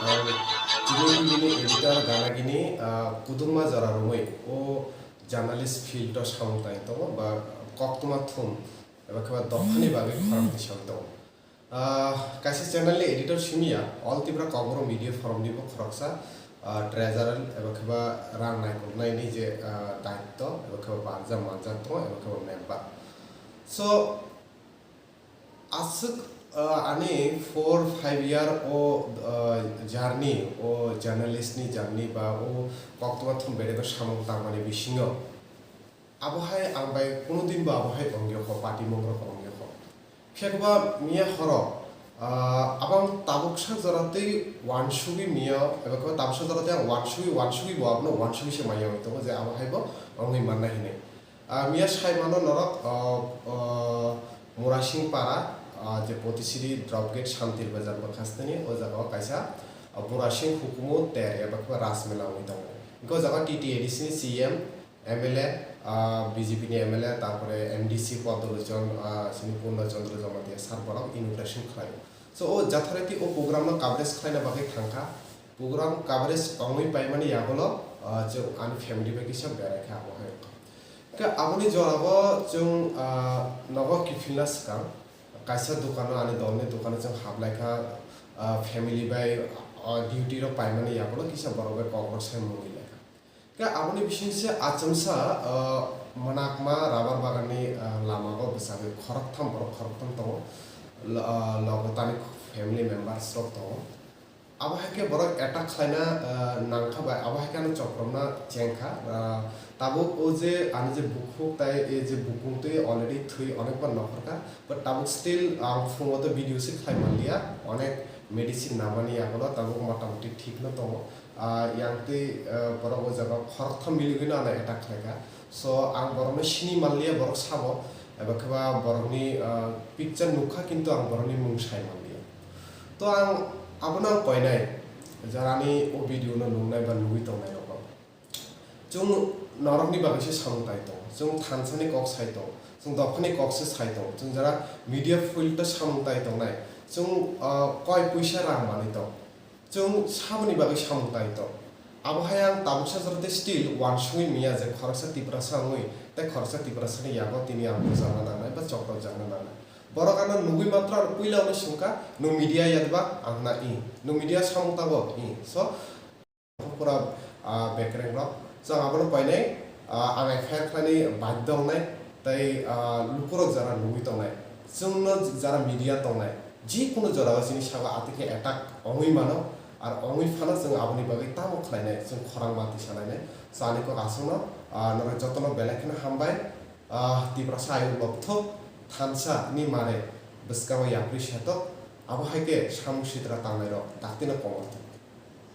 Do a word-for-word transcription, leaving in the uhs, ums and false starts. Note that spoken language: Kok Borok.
Ang Chini T V ni editor gana gini, ah, kudungma jora romwi o journalist field o samung tang tongo ba koktwma thum eba khe ba dophani bagwi khorang tisang tongo. Ah, kaisa channel ni editor simi ya, All Tripura Kokborok Media Forum ni bo khoroksa, ah, treasurer eba khe ba rang naikolnai ni je, ah, daitto eba khe ba barja manjak tongo eba khe ba member. So, aswk, ah, ani four five year o, ah, journey, o journalist ni journey ba o koktwma thum bereko samung tangmani bisingo abo hai ang bai kunu din bo abo hai ongya kho, party mongrok ongya kho. Phiya khe ba miya horo, ah, abang tabuk sak jora tei wansugwi miya, eba khe tabuk sak jora tei ang wansugwi, wansugwi bo abono wansugwi se maya wng tongo je abo hai bo ongwi mannai hinwi. Ah, miya sai mano norok, ah, ah, Murasing para, ah, je Potisiri drop gate Santir Bazar bwkhasteni, o jaga o kaisa, ah, Murasing hukumu ter eba khe ba Rajmela wngwi tongo. Hingke o jaga T T A D C ni C M, M L A, ah, B J P ni M L A, tarpore M D C Padalochon, ah, sini Purna Chandra Jamatia sir borok inauguration khlaio. So, o jatharati o program no coverage khlaina bagwi thangkha. Program coverage ongwi paimani yagulo, ah, chwng ani family bai kisa berai kha abo hai wngkha. Khe aboni jorabo chwng, ah, nogo kiphilna swkang kaisa dukano, ani dolni dukano chwng haplaikha, ah, family bai, ah, duty rok paimani yagulo kisa borok bai kokrok sai mungwi laikha. Khe aboni bisingse achomsa, ah, mwnakma rubber baganni, ah, lamago bwchagwi khoroktham borok khoroktham tongo. Lo-, ah, logo tani family members rok tongo. Abo hai khe borok attack khlaina, ah, nangkha bai, abo hai khe ano chokprokna chengkha. Ah, tabuk o je ani je bukhuk tai, e je bukung twi already thwi onekbar nokhorkha. But tabuk still ang phungo to video se khlai manliya, onek medicine namani yagulo tabuk motamuti thik no tongo. Ah, yang twi, ah, borok o jaga khoroktham miligwino ano attack khlaikha. So, ang borokno sini manliya, borok sabo, eba khe ba borokni, ah, picture nukha, kintu ang borokni mung sai manliya. To ang abono ang koinai, jarani o video no nungnai ba nugwi tongnai rokno. Chwng norokni bagwi se samung tai tongo, chwng thansani kok sai tongo, chwng dophani kok se sai tongo, chwng jara media field o samung tai tongnai, chwng, ah, koi puisa rang manwi tong, chwng saboni bagwi samung tai tong. Abo hai ang tabuksa jora tei still wansugwi miya je khoroksa Tiprasa wngwi tei khoroksa Tiprasani yago tini ang bujakna nangnai ba chokrojakna nangnai. Borok ano nugwi matro ano puila hwnwi swngkha, "Nwng media ya ba?" Ang hwna, "Ih." "Nwng media samung tabo?" "Ih." So, pura, ah, bekreng rok. So, ang abono koinai, ah, ang F I R khlainai badhyo wngnai, tei, ah, lukurok jara nugwi tongnai, chwngno jara media tongnai, jikunu jorao chini saka atwkhe attack ongwi mano, ar ongwi phano chwng aboni bagwi tamo khlainai, chwng khorang ma tisa lainai. So, ani kok aswkno, ah, norok jotono belai kheno hambai, ah, Tiprasa ayuk lobthok thansa ni mare bwskango yapri setok, abo hai khe samung sitra tangnairok daktino komor thung.